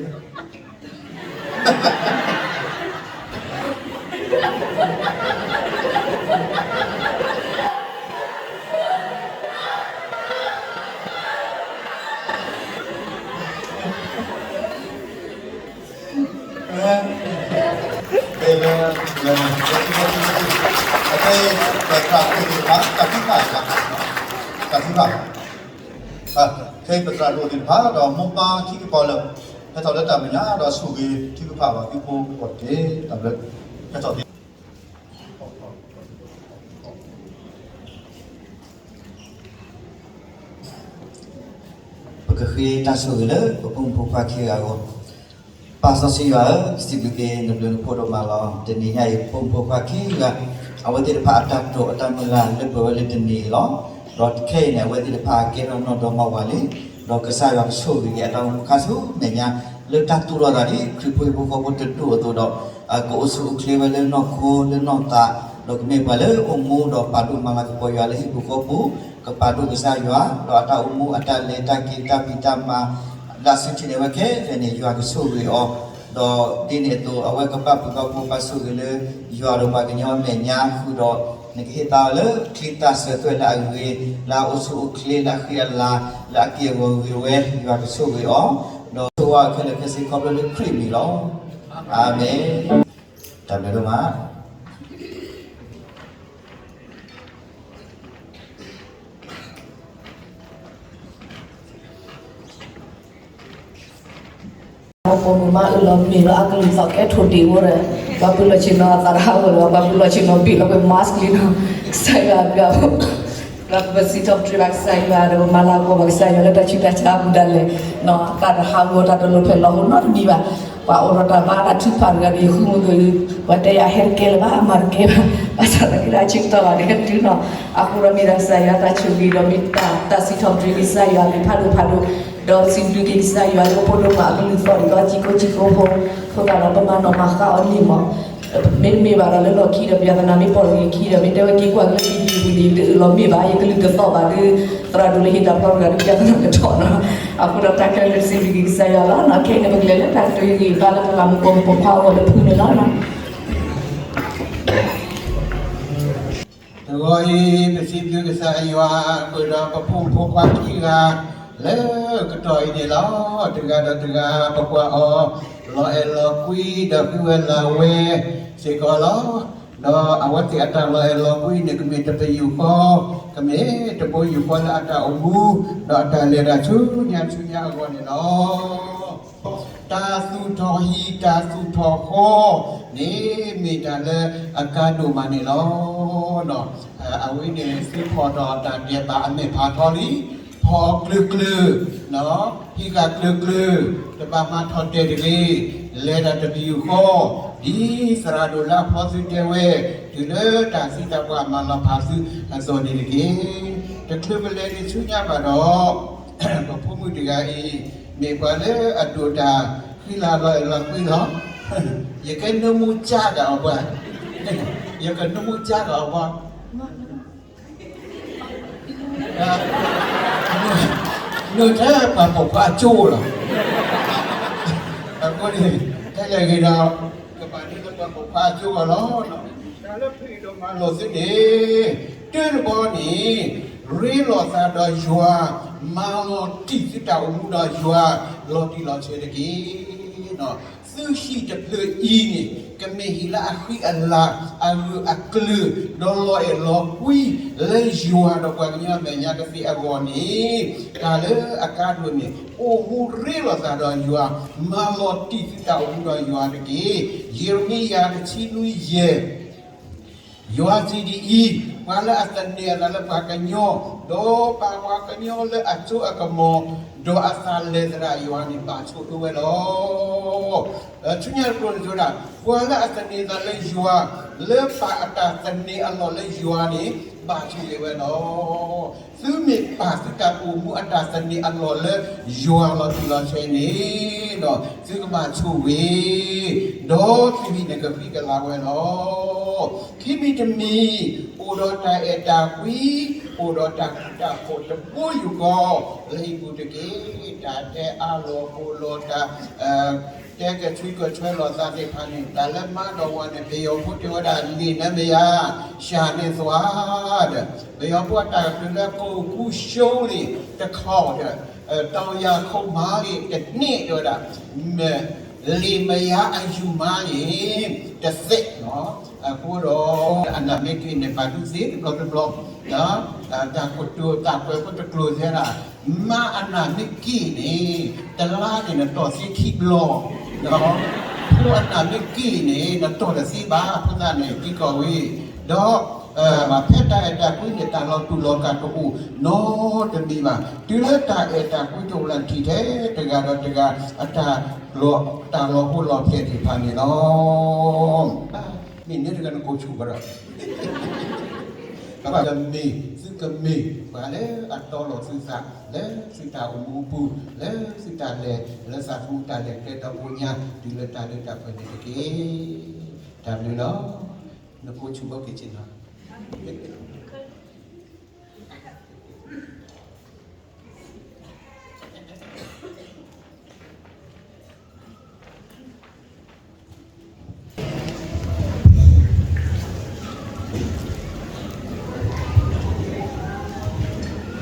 ံၤ ပသရၣ်ဒိၣ်သ့ၣ်တဖၣ် တၢ်ထုကဖၣ်, တၢ်ထုကဖၣ်, ခဲအံၤ ပသရၣ်ဒိၣ်သ့ၣ်တဖၣ် ဒီးမိၢ်ပၢ်ခံကပီၤလၢာ် ဟဲထီၣ်လၢတၢ်မဲာ်ညါ ဒီးဆိၣ်ဂ့ၤထုကဖၣ်ဘၣ်သုဖိကိးဂၤဒဲး တၢ်ဘျုး ဟဲထီၣ်သ့ တၢ်ဘျုး, ကဃ့တၢ်ဆိၣ်ဂ့ၤလၢပဖိမုၣ်ဖိခွါခံဂၤအဂီၢ်. ပၢ်စီဆှံယွၤဧၢ, စံးဘျုးက့ၤနဘျုးနဖှိၣ်ဒိၣ်မးလီၤ. တနံၤညါအံၤ ပဖိမုၣ်ဖိခွါခံဂၤ အဝဲသ့ၣ်တဖၣ်အတၢ်တိာ်အတၢ်မုၢ်လၢ်လၢပှဲၤဝဲလၢတနံၤအံၤလီၤ. ဒီးခဲအံၤန့ၣ် အဝဲသ့ၣ်တဖၣ်ကဲထီၣ်နီၢ်ဒီမါဝၤလံ. ဒီးကစၢ်ယွၤကဆိၣ်ဂ့ၤက့ၤအတၢ်အိၣ်မူခါဆူမဲာ်ညါ လၢတၢ်သူၣ်ထီၣ်သးဒ်ခရံာ်ဖိဟံၣ်ဖိဃီဖိ တဒူၣ်အသိးဒီး ကအိၣ်ဆူၣ်အိၣ်ချ့ဝဲလၢနီၢ်ခိလၢနီၢ်သး, ဒီးကမ့ၢ်ပှၤလၢအိၣ်မူဒီးပာ်ဒိၣ်မၤလၤကပီၤယွၤလၢဟံၣ်ပူၤဃီပူၤ, ကပာ်ဒိၣ်ကစၢ်ယွၤ, ဒီးအတၢ်အိၣ်မူအတၢ်လဲၤတၢ်က့ၤတၢ်ဖံးတၢ်မၤ လၢအစုထံၣ်န့ၢ်ဝဲခဲလၢာ်န့ၣ် ယွၤကဆိၣ်ဂ့ၤအီၤ, ဒီးဒ်န့ၣ်အသိး အဝဲကဘၣ်ပှၤဂီၢ်ဖိ ပာ်ဆိၣ်ဂ့ၤလၢ ယွၤဒီးပှၤကညီအမဲာ်ညါဃုာ်ဒီး နကဟ့ၣ်သါအီၤလၢချံသၣ်စၢၤသွဲၣ်လၢအဂ့ၤ, လၢအအိၣ်ဆူၣ်အိၣ်ချ့ လၢအဃံအလၤ လၢအက့ၢ်အဂီၤဂ့ၤဝဲ, ယွၤကဆိၣ်ဂ့ၤအီၤ, ဒီးဆိၣ်ဂ့ၤခဲလၢာ်ခဲဆ့ခီဖျိလၢခရံာ်အမံၤလီၤ. အၤမ့ၣ်. တၢ်ဘျုးဒိၣ်မး. ပိာ်မုၣ်မါအၢၣ်လီၤမ့ၢ်လီၤအကလုၢ်သီၣ်ကဲထိၣ်တ့ၢ်ဝဲဒီး ပှၤပူၤလီၢ်ဆ့ၣ်နီၤအသးတဟးဂီၤလၢၤဘၣ်, ပှၤပူၤလီၢ်ဆ့ၣ်နီၤဘ့ၣ်လီၤကွံာ် mask လံနီၤ, ကစၢ်ယွၤအဘျုးအဖှိၣ် ဒီးပစံးထီၣ်ပတြၢၤဘၣ်ကစၢ်ယွၤ ဒီးပမၤလၤကပီၤဘၣ်ကစၢ်ယွၤလၢတၢ်ဆူးတၢ်ဆါအပူၤဒၣ်လဲာ်, တၢ်တဟးဂီၤတၢ်တလီၤဖဲးလီၤဟိနီတမံၤဘၣ်, ပှၤအိၣ်ဒီးတၢ်ဘါတၢ်ထုကဖၣ်တဂၤဒီး ယဃုမုၢ်က့ၤ ပှၤတဲယၤဟဲတကဲလၢၤဘၣ် မၤတကဲဘၣ်, ဘၣ်ဆၣ်သနာ်က့ တၢ်ဆၢကတီၢ်ဘၣ်ဒီးဟဲတုၤနီၤ, အဃိဒီးမ့ၢ်ဒၣ်ကစၢ်ယွၤတၢ်ဆိၣ်ဂ့ၤဒီး မ့ၢ်တၢ်စံးထီၣ်ပတြၢၤကစၢ်ယွၤအဂ့ၢ်ဖးဒိၣ်ဖးဒိၣ်, ဒီးစံးဘျုးက့ၤကစၢ်ယွၤလၢပဖိဒိၣ်မးအကလုၢ်သီၣ်ဒ်သိးစံးကိၣ်စံးကိၣ်ဖိ, အဃိသတးဒီးပမၤနီၣ်မၤဃါအီၤန့ၣ်မး, မ့တမ့ၢ်ဘၣ်ဒီးလၢလီၢ်ခံဒီး ပယီၤသနာ်မ့ၢ်ပိာ်တဂ့ၤခံဒီး မ့ၢ်တဲဝဲက့ၤကွၢ်က့ၤလၢပံၤပံၤန့ၣ် တအၢၣ်လီၤမ့ၢ်ဘၣ် ယကလုၢ်တသီၣ်ဘၣ်ဒီး သရၣ်ဒိၣ်လၢဟ့ၣ်တၢ်ဖျီတဂၤဒီး ပယီၤသနာ်ကထီၣ်နီၤ, အဃိဒီးတၢ်ခဲလၢာ်စံးဘျုးက့ၤကစၢ်ယွၤလီၤ. ခဲအံၤန့ၣ် ပကလဲၤလၢတၢ်ကတိၤဟ့ၣ်ဂံၢ်ဟ့ၣ်ဘါလၢပပှၤမုၣ်ပိာ်မုၣ်ပိာ်ခွါအဂီၢ်လၢဖုန့ၣ်လီၤ. တဂီၤအံၤ ပစံးဘျုးကစၢ်ယွၤ ဃုာ်ဒီးပဖိမုၣ်ဖိခွါခံဂၤ လၢကတီၢ်အံၤန့ၣ်လီၤ. တဂၤဒီးတဂၤ ပကွၢ်အီၤ လီၤအဲၣ်လီၤကွံ ဒီးဃုဝဲလၢ်ဝဲစ့ၢ်ကီးလီၤ. ဒီးအဝဲသ့ၣ်အတၢ်လီၤအဲၣ်လီၤကွံန့ၣ် ကမ့ၢ်တပယူာ်ဃီ, ကမ့ၢ်တပယူာ်ဃီလၢအတၢ်အိၣ်မူ ဒီးအတၢ်လဲၤတၢ်ဆူညါဆူညါအဂီၢ်န့ၣ်လီၤ. တၢ်သူၣ်ထီၣ်ဟံၣ်တၢ်သူၣ်ထီၣ်ဃီန့ၣ် မ့ၢ်တၢ်လၢအကါဒိၣ်မးန့ၣ်လီၤ. အဝဲန့ၣ် သုဖီၣ်ဒီးတၢ်ဒဲးဘးအမဲာ်ဖးထီလံ, ဖီၣ်ကျၢၤကျၢၤ, ဟံးဃာ်ကျၢၤကျၢၤ, တဘၣ်မၤထီၣ်တဲာ်တဂ့ၤ, လဲၤတၢ်တပယူာ်ဃီ, ဒ်သရၣ်ဒိၣ်လၢအဖျီသုတဲဝဲ, တုၤလၢတၢ်သံတၢ်ပှၢ်မၤလီၤဖးသုအသိးန့ၣ်တက့ၢ်. တချုးပလဲၤဒံးဆူညါဘၣ်ဒီး ပဖိမုၣ်တဂၤအံၤ မ့ၢ်ပှၤလၢအဒိၣ်တၢ်ဃံလၤလီၤအဲၣ်လီၤကွံလီၤ. ယကနၢမူကၠါကၤအီၤပှၤ, ယကနၢမူကၠါကၤအီၤပှၤ, နထဲပှၤပိာ်ခွါအကၠိလီၤ. အဃိန့ၣ် ထဲလဲၣ်ဂ့ၤဒီး ကဘၣ်ဒ်လၢပှၤပိာ်ခွါအကၠိအဂီၢ်လီၤ. တၢ်လၢဖံးဒိၣ်မၤလိာ်သုန့ၣ် တၢတဘီန့ၣ် ရ့လိာ်သးဒီးယွၤ, မၤလီၤတံၢ်သုတၢ်အိၣ်မူဒီးယွၤ လီၤတံၢ်လီၤဆဲးတက့ၢ်. သုဟံၣ်တဖျၢၣ်အံၤန့ၣ် ကမ့ၢ်ဟံၣ်လၢအဃံအလၤ, အဂၢၢ်အကျၢၤ, ဒီးလီၤအဲၣ်လီၤကွံ လၢယွၤဒီးပှၤကညီအမဲာ်ညါကသ့အဂီၢ်န့ၣ်, တၢ်လၢအကါဒိၣ်န့ၣ် အိၣ်မူရ့လိာ်သးဒီးယွၤ, မၤလီၤတံၢ်သုတၢ်အိၣ်မူဒီးယွၤတက့ၢ်. ယံးရမံယၤတဆံနွံယဲၢ် ယွၤစံးဒ်အံၤ, ပှၤလၢအသန့ၤအသးလၢပှၤကညီ, ဒီးပာ်ပှၤကညီလၢအစိအကမီၤ, ဒီးအသးလဲၤသရၣ်ယွၤန့ၣ် ဘၣ်ဆိၣ်အၢဝဲလီၤ. ဆူညါတကျိၤန့ၣ်တဲဝဲဒၣ်, ပှၤလၢအသန့ၤအသးလၢယွၤ, လၢပာ်အတၢ်သန့ၤအလီၢ်လၢယွၤန့ၣ် ဘၣ်ဆိၣ်ဂ့ၤဝဲလီၤ. သုမ့ၢ်ပာ်သုတၢ်အိၣ်မူအတၢ်သန့ၤအလီၢ်လၢယွၤလီၤတံၢ်လီၤဆဲးန့ၣ်ဒီး သုကဘၣ်ဆိၣ်ဂ့ၤ, ဒီးသုဟံၣ်န့ၣ်ကဃံကလၤဝဲလီၤ. ခံမံၤတမံၤ အိၣ်ဒီးတၢ်အဲၣ်တၢ်ကွံ, အိၣ်ဒီးတၢ်ဃူတၢ်ဖိးတဘိယူၢ်ဃီ, လၢဟံၣ်ပူၤတက့ၢ်. တၢ်တဲအါလိာ်ကိၤလိာ်, တၢ် တဲကဆှံကဆှဲလိာ်သးသ့ၣ်တဖၣ်န့ၣ် တၢ်လၢမၤဒီးဝၤန့ၣ် ပယီၤဖိတဲဝဲဒၣ် လ့ၣ်နမယါ, ရှၤန့ၢ်သွါဒီး ပယီၤဖိအတၢ်ကတိၤလၢ ကိၣ်ကူရှိလ့ၣ်တခီဒီး တောင်ယာခုတ်မါလ့ၣ်တန့ၢ်တဲဝဲဒၣ်, လ့ၣ်မယါအယူၢ်မါလ့ၣ်တသဲးနီၤ. အဃိဒီး အနၢ်မ့ၢ်က့ၤန့ၣ် ပာ်ဒူသ့တဘျီတဘျီ, တၢ်ကတိၤတၢ်ကွဲးဖိတကျိၤစဲဒၣ်, မါအနၢ်မ့ၢ်က့ၤန့ၣ် တလါန့ၣ်နတီၢ်သ့ခံဘျီ, ဖိအနၢ်မ့ၢ်က့ၤန့ၣ် နတီၢ်တသ့ဘၣ်. ဖိသၣ်န့ၣ် သံကွၢ်ဝဲ, ဒီး မ့ၢ်ဖဲတၢ်အဲၣ်တၢ်ကွံန့ၣ် တၢ်လီၤတူာ်လီၤကာ်တအိၣ်နီတမံၤဘၣ်. တုၤလၢတၢ်အဲၣ်တၢ်ကွံတအိၣ်လၢထံၣ်ထဲတဂၤဒီးတဂၤ အတၢ်လီၤ တၢ်လီၤဟိလီၤဖျဲၣ်သ့ၣ်တဖၣ်န့ၣ်လီၤ. မ့ၢ်န့ၣ်တဂၤနကိးဆူၣ်ဘၣ်ဒီး ကဘၣ်ကမ့ၢ် သုကမ့ၢ်ပှၤလၢအတီလီၤသုသး လၢသုတၢ်အိၣ်မူအပူၤ လၢသုတၢ်လဲၤ လၢသးသမူတၢ်လဲၤကျဲဒီဖိညါ တုၤလၢတၢ်လၢတၢ်ပှဲၤန့ၣ်တက့ၢ်. တၢ်ဘျုးလီၤ. နကိးဆူၣ်ဘၣ်က့ၤက့ၤနီၤ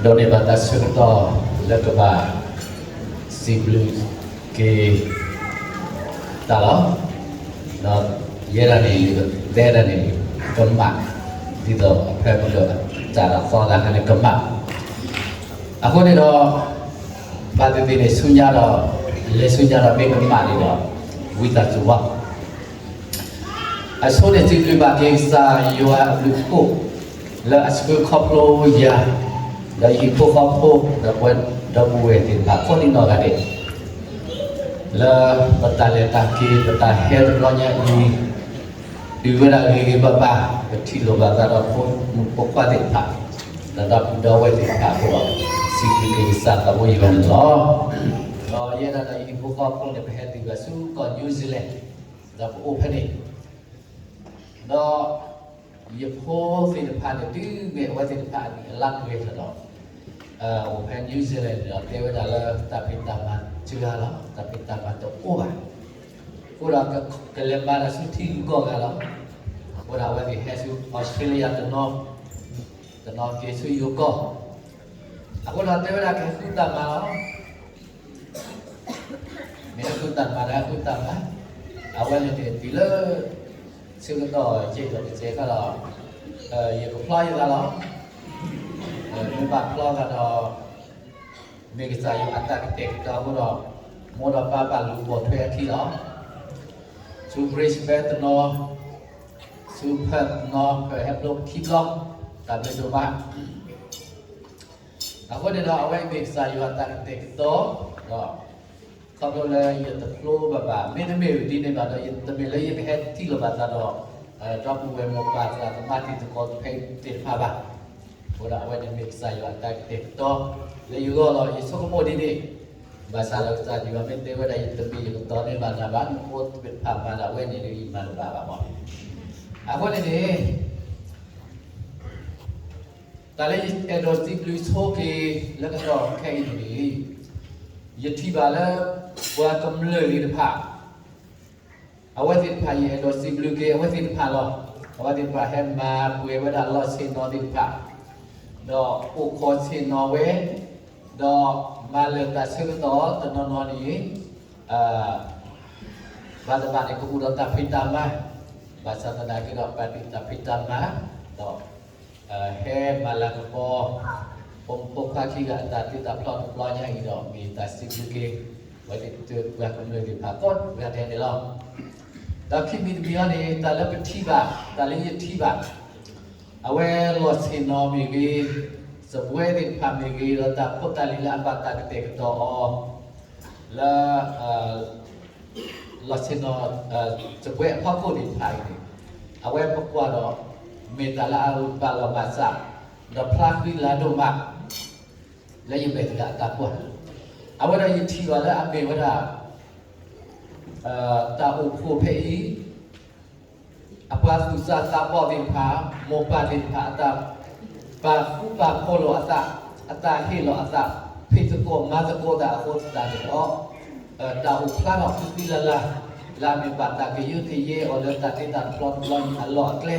ဒိးန့ၢ်ဘၣ်တၢ်ဆၢကတီၢ်လၢကဘၣ်စံးဘျုးက့ၤတၢ်လီၤ. ဒီးယဲဒၣ်န့ၣ် တဲဒၣ်န့ၣ် ကမၣ် ဒ်သိးအဖဲပကစၢ်ဒီးသီသးန့ၣ်ကမၣ်. အဃိန့ၣ်ဒီး ဘၣ်သ့ၣ်သ့ၣ်န့ၣ် ဆူညါဒီး လဲၤဆူညါဒီးမ့ၢ်ကမၣ်န့ၣ်ဒီး ဝံသးစူၤဘၣ် အဆိန့ၣ်စံးဘျုးဘၣ်က့ၤကစၢ်ယွၤအဘျုးအဖှိၣ် လၢအဆှၢခီဖျိယၤ ဒီးယဟံၣ်ဖိဃီဖိ ဒီးပဝဲဒီပုၢ်ဝဲၢ်သ့ၣ်တဖၣ်ကိးဒံနီၢ်ဂၤဒဲး လၢပတၢ်လဲၤတၢ်က့ၤ ပတၢ်ဟဲတဘျီညါအံၤ တုၤဝဲဒၣ်ဂ့ၤဂ့ၤဘၣ်ဘၣ် ပထံၣ်လိာ်ဘၣ်သးဒီးဖိမုၣ်ဖိခွါသ့ၣ်တဖၣ် ဒီးဒီပုၢ်ဒီဝဲၢ်သ့ၣ်တဖၣ်အဃိဒီး စံးဘျုးက့ၤကစၢ်သးဘိယွၤန့ၣ်လီၤ. ဒီးယဲဒၣ်ဒီးယဟံၣ်ဖိဃီဖိန့ၣ် ပဟဲတုၤဘၣ်ဆူကီၢ် New Zealand ဒီးပအိၣ်ဖဲန့ၣ် ဒီးယဖိသ့ၣ်တဖၣ်န့ၣ် တုၤမ့ၢ်အဝဲသ့ၣ်တဖၣ်အနံၣ်အလါပှဲၤထီၣ်ဒီး အိၣ်ဖဲ New Zealand န့ၣ်ဒီး တဲဝဲဒၣ်လၢတၢ်ဖံးတၢ်မၤစှၤလီၤ တၢ်ဖံးတၢ်မၤတအိၣ်ဘၣ်. အဃိဒီးကလဲၤမၤတၢ်ဆူထံဂုၤကီၢ်ဂၤလီၤ. အဃိဒီးအဝဲသ့ၣ်ဟဲဆူ Australia တနီၤ တနီၤက့ၤဆူယိၤကီၢ် အဃိဒီးတဲဝဲဒၣ်ကဟဲဃုတၢ်မၤလီၤ. မ့ၢ်ဟဲဃုတၢ်မၤဒီးဟဲဃုတၢ်မၤ အဝဲန့ၣ်န့ၣ်တုၤလၢ ဆၢကတီၢ်ကဲဒီးတစဲးခါဒီး ယကဖျီယသးလီၤ. မ့ၢ်ဘၣ်ဖျီသးဒီး မ့ၢ်ကစၢ်ယွၤအတၢ်ကတဲာ်ကတီၤအဃိဒီး မိၢ်ဒီးပၢ်ဘၣ်လူၤပိာ်ထွဲအခံလီၤ. ဆူ Brisbane တနီၤ ဆူ Perth တနီၤ ပဟဲဖျိခံဘျီ တၢ်ဘျုးဒိၣ်မး အဃိန့ၣ်ဒီး အဝဲအံၤမ့ၢ်ကစၢ်ယွၤအတၢ်ကတဲာ်ကတီၤ ဒီး ခီဖျိလၢယတဖျိဘၣ်ဘၣ် မ့တမ့ၢ်ဒ်န့ၣ်ဘၣ်ဒီး တမ့ၢ်လၢယကဟဲထံၣ်လိာ်ဘၣ်သးဒီး ဒီပုၢ်ဝဲၢ်မိၢ်ပၢ်သရၣ်သမါတံၤသကိးသ့ၣ်တဖၣ်ဘၣ်. အဃိဒီးအဝဲန့ၣ်မ့ၢ်ကစၢ်ယွၤအတၢ်ကတဲာ်ကတီၤ လၢယဂီၢ်လီၤ. ယဆိကမိၣ်ဒ်န့ၣ် ဘၣ်ဆၣ်ဒီးကစၢ်ယွၤမ့ၢ်တဲဝဲဒၣ် ယတမ့ၢ်ယကတီၤန့ၢ်ဘၣ်နၤဘၣ် နဖိသ့ၣ်တဖၣ်မၤဒၣ်ဝဲန့ၣ်ဒီးယမၤတဘၣ်ဘၣ်မီၢ်. အဃိန့ၣ်န့ၣ် တၢ်လၢယအဲၣ်ဒိးစံးဘျုးဆိက့ၤ လၢကတီၢ်ခဲအံၤန့ၣ် ယထံၣ်ဘၣ်လၢ ပှၤကမျၢၢ်သ့ၣ်တဖၣ် အဝဲသ့ၣ်တဖၣ် ယအဲၣ်ဒိးစံးဘျုးက့ၤ အဝဲသ့ၣ်တဖၣ်လီၤ. အဝဲသ့ၣ်တဖၣ်ဟဲမၤပှဲၤဝဲဒၣ်လီၢ်ဆ့ၣ်နီၤသ့ၣ်တဖၣ် ဒီးအိၣ်ခိးဆ့ၣ်နီၤဝဲ ဒီးမၤလၢာ်တၢ်ဆၢကတီၢ်တနီၤနီၤန့ၣ် ဘၣ်တဘၣ်န့ၣ် ကအိၣ်ဒီးတၢ်ဖံးတၢ်မၤ ဘၣ်ဆၣ်သနာ်က့ဒီး ပာ်တ့ၢ်တၢ်ဖံးတၢ်မၤ ဒီး ဟဲမၤလၤကပီၤ ဖိမုၣ်ဖိခွါခံဂၤအတၢ်တ့တၢ်ဖျီတဘျီညါအံၤဒီး မ့ၢ်တၢ်စံးဘျုးက့ၤ ပှၤသ့ၣ်တဖၣ်ကမျၢၢ်သ့ၣ်တဖၣ်ကိးဂၤဒဲးန့ၣ်လီၤ. ဒီးခံမံၤတမံၤအံၤန့ၣ် တၢ်လၢပထံၣ်ဘၣ် တၢ်လၢယထံၣ်ဘၣ် အဝဲလီၢ်ဆ့ၣ်နီၤမ့ၢ်ဂ့ၤ, စပွဲသ့ၣ်တဖၣ်မ့ၢ်ဂ့ၤ, ဒီးတၢ်ဖိတၢ်လံၤလၢအဘၣ်တၢ်ကတဲာ်ကတီၤအီၤ လၢ လီၢ်ဆ့ၣ်နီၤ စပွဲအဖီခိၣ်သ့ၣ်တဖၣ်အံၤန့ၣ် အဝဲပကွၢ်ဒီး မ့ၢ်တၢ်လၢအဘၣ်လီၢ်ဘၣ်စး ဒီးဖျါဃံလၤဒိၣ်မး လၢယမဲာ်သၣ်အတၢ်ကွၢ် အဝဲဒီးယထံၣ်ဘၣ်လၢအမ့ၢ်ဝဲဒၣ် တၢ်အိၣ်ဖှိၣ်ဖဲအံၤ အပှၤသူၣ်စၢ်သးဘီၣ်သ့ၣ်တဖၣ် မိၢ်ပၢ်သ့ၣ်တဖၣ် အတၢ်ပာ်ဃူပာ်ဖိးလိာ်အသး, အတၢ်ဟ့ၣ်လီၤအသး, ဖံးသကိးမၤသကိးတၢ်အဃိသတးန့ၣ်ဒီး တၢ်အိၣ်ဖျါထီၣ်ဃံဃံလၤလၤ လၢအမ့ၢ်ဘၣ်တၢ်ကယၢကယဲအီၤလၢတၢ်တ့တၢ်တဖျီတဘျီအံၤအလီၢ်အကျဲ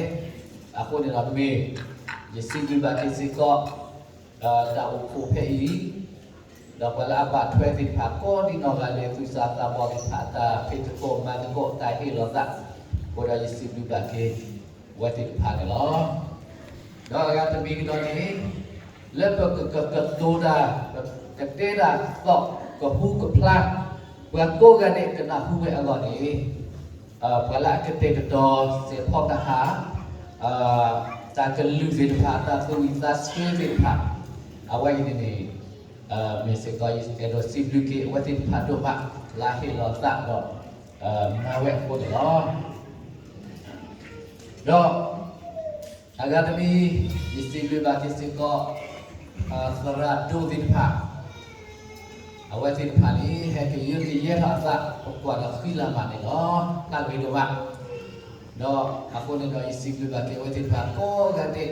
အဃိန့ၣ်ဒီးမ့ၢ် ယစံးဘျုးဘၣ်က့ၤစ့ၢ်ကီး တၢ်အိၣ်ဖှိၣ်ဖဲအံၤ ဒီးပှၤလၢအဘၣ်ထွဲသ့ၣ်တဖၣ် ကိးဒံနီၢ်ဂၤလၢ သူၣ်စၢ်သးဘီၣ်သ့ၣ်တဖၣ် အတၢ်ဖံးသကိးမၤသကိး တၢ်ဟ့ၣ်လီၤသး အဃိဒီးယစံးဘျုးဘၣ်က့ၤ အဝဲသ့ၣ်တဖၣ်န့ၣ်လီၤ. ဒီးအဂၤတမံၤကဒီးန့ၣ် လၢပကကကတိၤတၢ် ပကတဲတၢ်သီၣ် ကဟူကဖျါ ပှၤကိးဂၤဒဲးကနၢ်ဟူဝဲအဂီၢ်န့ၣ် ပှၤလၢအကတဲာ်ကတီၤ စဲးဖီကဟၣ် တၢ်ကလုၢ်သ့ၣ်တဖၣ် တၢ်သူၣ်ဝံၣ်သးဆၢသ့ၣ်တဖၣ်, အဝဲအံၤန့ၣ်န့ၣ် မ့ၢ်စ့ၢ်ကီးယအဲၣ်ဒိးစံးဘျုးက့ၤအဝဲသ့ၣ်တဖၣ်ဒိၣ်မး လၢဟ့ၣ်လီၤသးဒီး မၤဝဲအဃိန့ၣ်လီၤ. ဒီး အဂၤတမံၤ ယစံးဘျုးဘၣ်က့ၤစ့ၢ်ကီး သရၣ်ဒိၣ်သ့ၣ်တဖၣ်, အဝဲသ့ၣ်တဖၣ်န့ၣ် ဟဲကယၢကယဲထီၣ်အသး ပကွၢ်ဒီးဃံလၤမးန့ၣ်လီၤ. ဖးဂ့ၤဒိၣ်မး, ဒီးအဃိန့ၣ်ဒီးယစံးဘျုးဘၣ်က့ၤအဝဲသ့ၣ်တဖၣ်ကိးဂၤဒဲး, ဒီး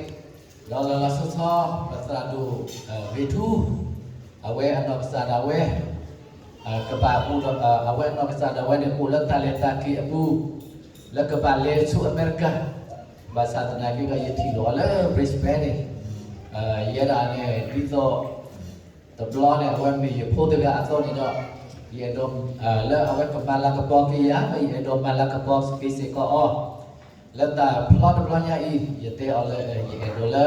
လီၤလီၤဆီဆီ ပသရၣ်ဒိၣ် ဂ့ၤထူ အဝဲအနီၢ်ကစၢ်ဒၣ်ဝဲ ကဘၣ်အိၣ်ဒီး အဝဲအနီၢ်ကစၢ်ဒၣ်ဝဲန့ၣ် အိၣ်လၢတၢ်လဲၤတၢ်က့ၤအပူၤ လၢကဘၣ်လဲၤဆူအမဲရကၤ, ဘၣ်ဆၣ်သနာ်က့ဒီး ယထံၣ်လိာ်အီၤလၢ Brisbane န့ၣ်, ယဲဒၣ်န့ၣ် ဒ်သိး တဘျီန့ၣ် အဝဲမ့ၢ်ယဖိတဂၤအသိးန့ၣ်ဒီး ယအဲၣ်ဒိး လၢအဝဲကမၤလၤကပီၤက့ၤယၤ ဒီးယအဲၣ်ဒိးမၤလၤကပီၤက့ၤစ့ၢ်ကီးအီၤ, လၢတၢ်ဖျီတဘျီညါအံၤ ယတဲအီၤလၢ ယအဲၣ်ဒိးလၢ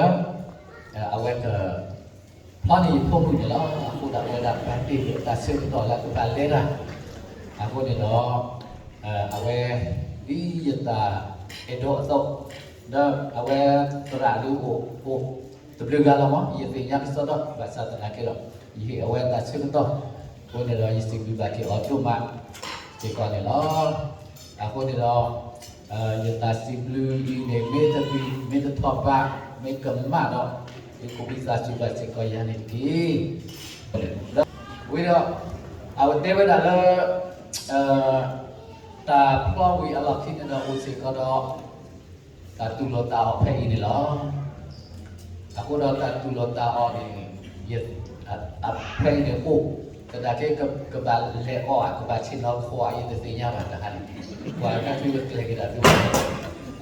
အဝဲက ဖျီန့ၢ်ယဖိမုၣ်န့ၣ်လီၤ. အဃိဒီးအဝဲဒၣ်ပာ်တ့ၢ်လၢတၢ်ဆၢကတီၢ်လၢအကဘၣ်လဲၤတၢ်, အဃိန့ၣ်ဒီး အဝဲ ဒ်ယတၢ်အဲၣ်ဒိးအသိး, ဒီးအဝဲသရၣ်ဒုးအိၣ် အိၣ်တဘျုးဂၤလီၤမး ယသ့ၣ်ညါကစီဒီ ဘၣ်ဆၣ်သနာ်က့ဒီး ယဟ့ၣ်အဝဲတၢ်ဆၢကတီၢ်, အဃိန့ၣ်ဒီး ယစံးဘျုးဘၣ်က့ၤအီၤဒိၣ်မးစ့ၢ်ကီးန့ၣ်လီၤ. အဃိန့ၣ်ဒီး ယတၢ်စံးဘျုးအံၤန့ၣ် မ့ၢ်တဘျံး မ့ၢ်တထီၣ်ဘး မ့ၢ်ကမၣ်ဒီး သုကဝံသးစူၤဘၣ်စ့ၢ်ကီးယၤန့ၣ်တက့ၢ်. ဒီးဝံၤဒီး အဝဲတဲဝဲဒၣ်လၢ တၢ်ဖျီဝံၤအလီၢ်ခံန့ၣ်ဒီး အိၣ်စ့ၢ်ကီးဒီး တၢ်သူၣ်လီၤသးအီၣ်ဖဲအံၤန့ၣ်လီၤ. အဃိဒီးတၢ်သူၣ်လီၤသးအီၣ်န့ၣ် ဖဲအံၤန့ၣ်အိၣ်, သနာ်က့ ကဘၣ်လဲၤအီၣ်ဧါ ကဘၣ်ဆ့ၣ်နီၤခိးဧါ ယတသ့ၣ်ညါဘၣ်တဟါန့ၣ်, ပှၤကသူဝဲကျဲၤက့ၤဒၣ်ဒိၣ်,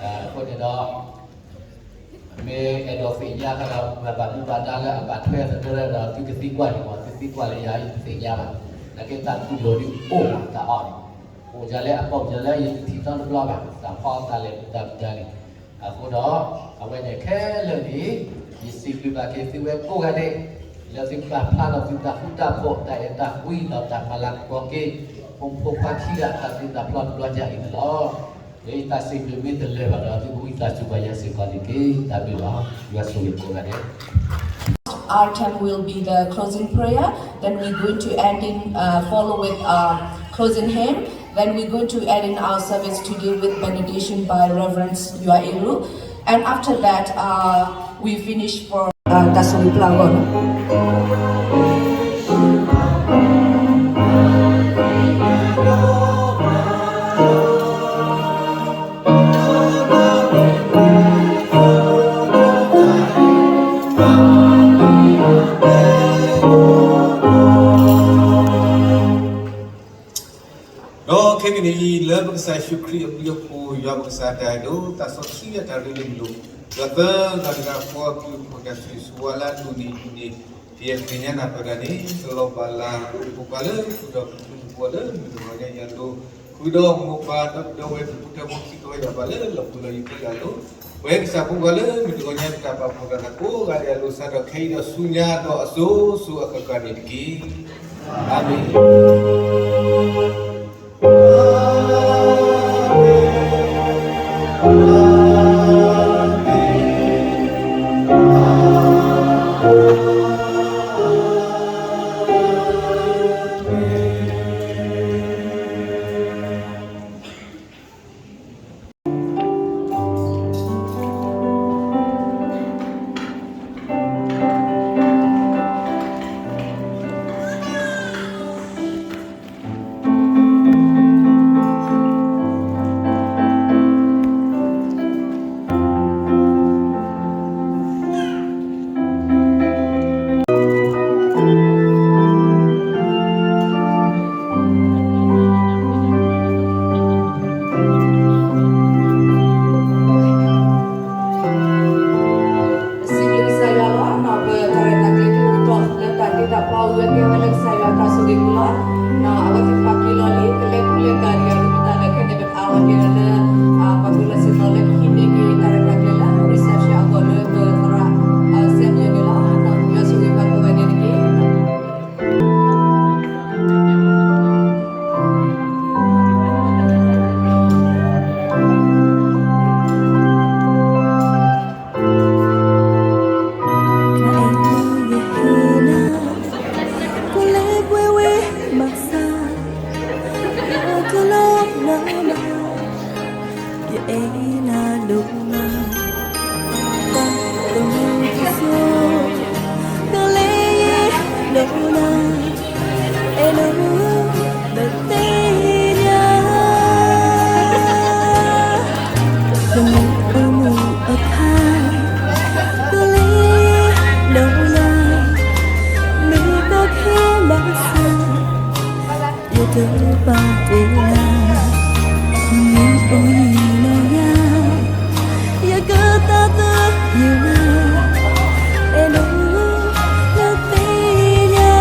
အဃိန့ၣ်ဒီး မ့ၢ်အဲၣ်ဒိးသ့ၣ်ညါဃီဒီး ပှၤဘၣ်မူဘၣ်ဒါလၢအဘၣ်ထွဲအသဒၢဒီး သုကသံကွၢ်န့ၣ်မး သုသံကွၢ်လၢယၤ ယတသ့ၣ်ညါဘၣ်. သနာ်က့တၢ်သူၣ်လီၤဒုးအိၣ်မး တၢ်အီၣ်န့ၣ်, အိၣ်ယၤလၢအပိာ်ယၤလၢယတထံၣ်နီတဘျီဘၣ် တၢ်ဖီတၢ်လဲၤတၢ်ပူၤတၢ်န့ၣ်, အဃိဒီး အဝဲန့ၣ်ခဲလၢာ်န့ၣ် ယစံးဘျုးဘၣ်က့ၤသုဝဲကိးဂၤဒဲး လၢသုကပာ်ဖျါထီၣ်သုတၢ်ဃူတၢ်ဖိး တၢ်အဲၣ်တၢ်ကွံဒီးတၢ်မၤလၤကပီၤက့ၤ ဖိမုၣ်ဖိခွါခံဂၤ တၢ်သူၣ်တၢ်ဖျီတဘျီညါအံၤန့ၣ်လီၤ. လၢယတၢ်စံးဘျုးမ့ၢ်တလၢာ်ဘၣ်ဒီး သုကဝံသးစူၤဘၣ်ယၤစ့ၢ်ကီးန့ၣ်တက့ၢ်. တၢ်ဘျုးလီၤ. ယွၤဆိၣ်ဂ့ၤကိးဂၤဒဲး. Our time will be the closing prayer. Then we're going to end in, uh, follow with, uh, closing hymn. Then we're going to end in our service today with benediction by Reverend Yua Eru. And after that, uh, we finish for, uh, တၢ်ဆိၣ်ဂ့ၤပျၢ်အဂီၢ်န့ၣ် ဒီးခဲကနံၣ်အံၤ လၢပကစၢ်ယ့ၣ်ၡူးခရံာ်အဘျုးအဖှိၣ် ယွၤပကစၢ်တၢ်အဲၣ်ဒိၣ် တၢ်စီဆှံအတၢ်ရ့လိာ်မုာ်လိာ် ယွၤသၢဂၤတဂၤဃီအဘျုးအဖှိၣ် တၢ်ဆိၣ်ဂ့ၤဆိၣ်ဝါလၢအဒိၣ်န့ၢ်အံၤန့ၣ် ယသ့ၣ်ညါနၢ်ပၢၢ်တၢ်န့ၣ် စီၤလီၤဘၣ်လၢ ဖိခွါလၢဃုာ်ဒီးဖိသၣ်ဖိလၢမုၢ်တဂီၤညါယၤလိၤ ဃုာ်ဒီးမိၢ်ပၢ်ဒီပုၢ်ဝဲၢ် ဖိထၢဖိခံကဝဲဒၣ်ဘၣ်လၢလီၢ်ပူၤလီၢ်ယံၤခဲလၢာ်အလိၤ ပဝဲကစၢ်ဖိခွါလၢမုၢ်တဂီၤညါ ပတၢ်ပာ်ဖှိၣ်တၢ်သးကိးဂၤဒဲးအလိၤ စးထီၣ်ခဲအံၤဒီးဆူညါဒီးအစိၤစိၤအဃၣ်ဃၣ်န့ၣ်တက့ၢ်. အၤမ့ၣ်. ဒိၣ်နၤ, အဲၣ်ဒိး နသ့ၣ်ညါ, တမူအိၣ်မူအခါ, ကလ့ဒိၣ်နၤ, မ့ၢ်ကီခဲဘၣ်ဆၣ်, ယတပာ်တ့ၢ်နၤ, မ့ၢ်အိၣ်ယံၤနီၢ်ယၤ, ယကသးသယုၢ်နၤ, အဲၣ်ဒိး နသ့ၣ်ညါ,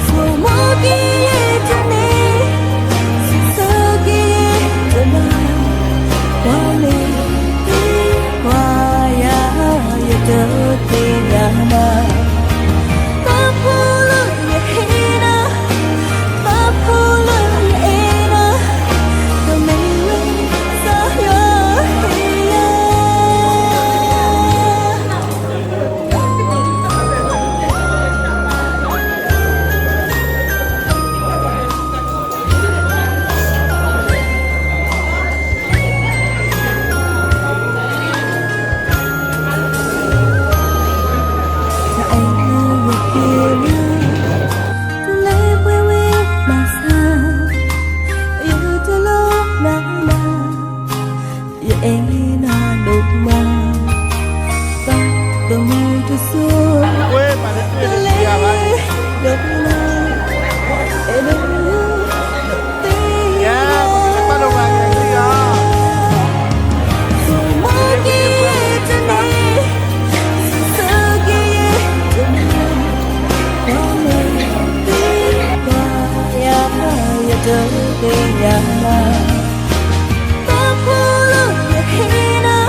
ဆိမိၣ်က့ၤယတန့ၢ်, စံးဆၢက့ၤယတမၤ, ပှၤမ့ၢ်သံကွၢ်ယၤ, ယတသ့ၣ်ညါနၤ, ပာ်ဖှိၣ်လၢယဟ့ၣ်နၤ, ပာ်ဖှိၣ်လၢယအဲၣ်နၤ, တမ့ၢ်ဝဲ ကစၢ်ယွၤဟ့ၣ်ယၤ တၢ်အဲၣ်လၢယဟ့ၣ်နၤ, တလဲၤပှဲၤဝဲဘၣ်ဆၣ်, ယတလိၣ်နၤဘၣ်, ယအဲၣ်နၤဒိၣ်မး, သးသမူတစိၤ, တလဲၤဒိၣ်နၤ, အဲၣ်ဒိး သ့ၣ်ညါ, ဆိမိၣ်က့ၤယတန့ၢ်, စံးဆၢက့ၤယတမၤ, ပှၤမ့ၢ်သံကွၢ်ယၤ, ယတသ့ၣ်ညါနၤ, ပာ်ဖှိၣ်လၢယဟ့ၣ်နၤ,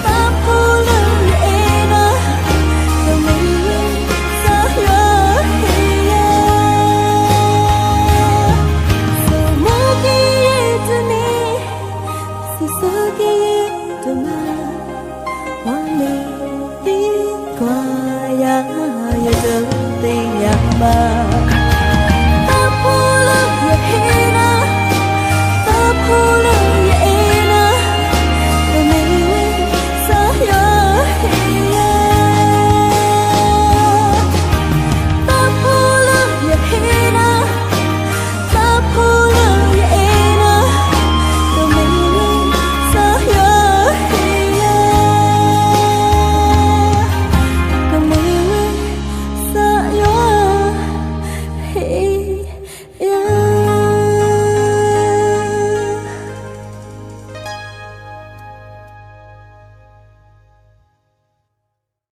ပာ်ဖှိၣ်လၢယအဲၣ်နၤ, တမ့ၢ်ဝဲ ကစၢ်ယွၤဟ့ၣ်ယၤ, ဆိမိၣ်က့ၤယတန့ၢ်, စံးဆၢက့ၤယတမၤ, ပှၤမ့ၢ်သံကွၢ်ယၤ, ယတသ့ၣ်ညါဘၣ်